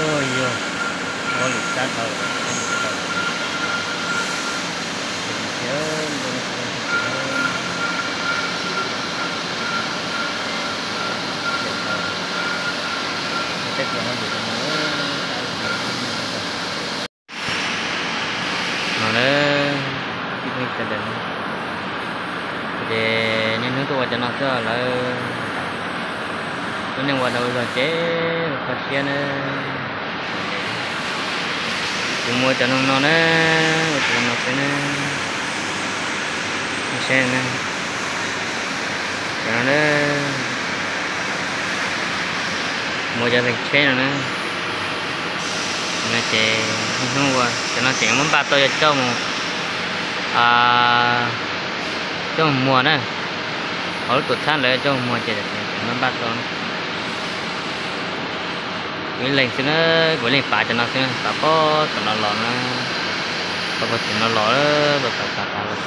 Yog, ua lwm sab dhau, ua lwm sab dhau. No na, ib phooj ywg sawv daws, ces niaj hnub tuaj ua cov no xwb lawm. Lub neej ua dau zog ces kho siab na. Kuv muaj cov no no na, ua cov no xwb na. Saib na, cov no na, muaj cov leeg tsheb no na. No ces hnub ua cov no ces muab npaj tau yuav coj mus, coj mus muag na. Hauv lub tuam txhab lawv coj mus muag ces muab npaj tau. Kuv ib leeg xwb na, kuv ib leeg pav cov no xwb, pav pob tom no los na, pav pob tom no los, pav pav pav los.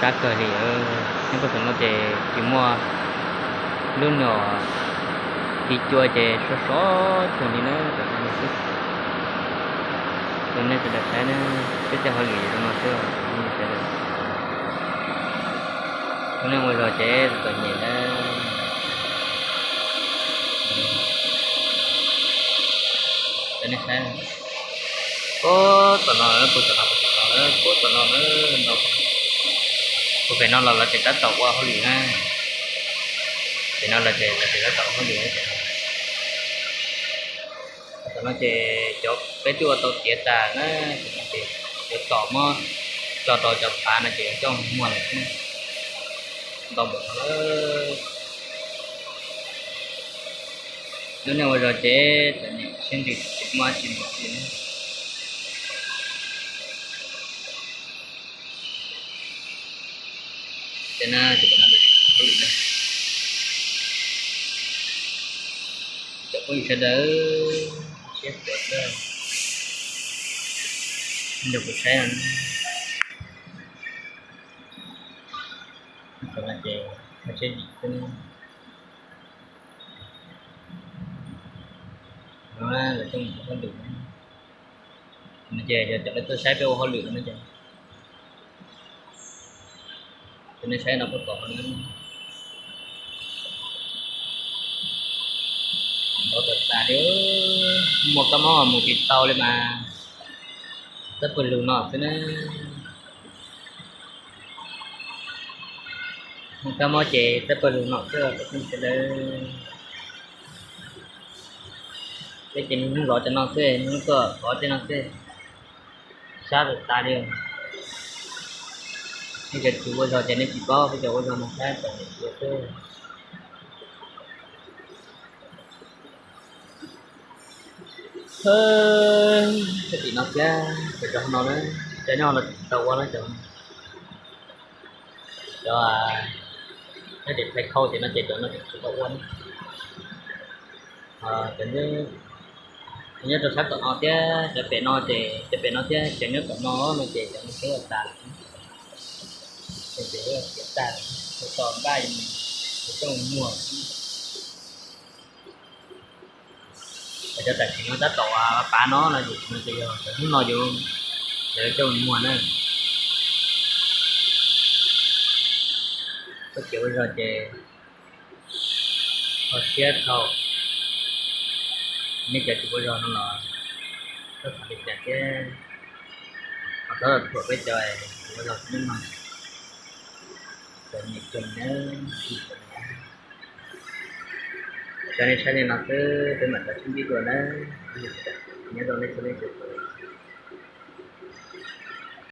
Sab kawg li, nyob puag tom no ces tsis muaj lub no, tiv cua ces sov sov cuag li na, tom no xwb. Rau nej sawv daws saib na, peb tej hauj lwm rau no xwb. Lub neej ua zog ces txom nyem na. Rau nej saib, puag tom no, puag tom no, puag tom no, puag tom no, puag pem no los lawv tseem tab tom ua hauj lwm na. Pem no lawv tseem tab tom ua hauj lwm. Tom no ces cov peb twb ua tau tiav tas na, ces yuav tom muab tso rau cov pav no ces coj muag lawm xwb. Ntau npaum no lawm. Lub neej ua zog ces txom nyem siab ntsws tsis muaj dab tsi mus li. Ces no ces hauj lwm na, cov phooj ywg sawv daws, siab tuav xwb, nrog kuv saib no. Qhov no ces kho siab yim xwb. No lawv coj mus ua hauj lwm no ces yog cov lawv tuaj saib peb ua hauj lwm no ces, ces nej saib no puag tom no, ntau tas tas li, muaj kab mob mus tsis tau li mas, tab pawg lug no xwb na. Muaj kab mob ces tab pawg lug no xwb, cov phooj ywg sawv daws. Peb ces niaj hnub zov cov no xwb, niaj hnub tuaj zov tej no xwb, sab tas tas li. Nej cov tsis ua zog ces nej tsis paub, peb cov ua zog mas saib txom nyem tiag xwb. Sab tim no thiab, cov no na, cov nyob no tsis tau ua na, cov, cov nyob tim Phai Khau tim no ces cov no tsis tau ua na. Cov nyob rau sab tom no thiab cov pem no ces, cov pem no thiab cov nyob tom no no ces cov no twb ua tas lawm. Ces tiav tag, ua tau npaj yuav coj mus muag. Cov tam sim no tab tom pav no no ces, no ces yog cov hnub no yus, cov coj mus muag na. Koj tsis ua zog ces kho siab dhau. Nej cov tsis ua zog no los txhob xav li cas thiab, ho txhob thuam peb cov ua zog xwb no. Cov nim kawg na, cov nej saib li no xwb, peb mam rov sib ntsib dua na. Nyob zoo nej txhua leej txhua tus.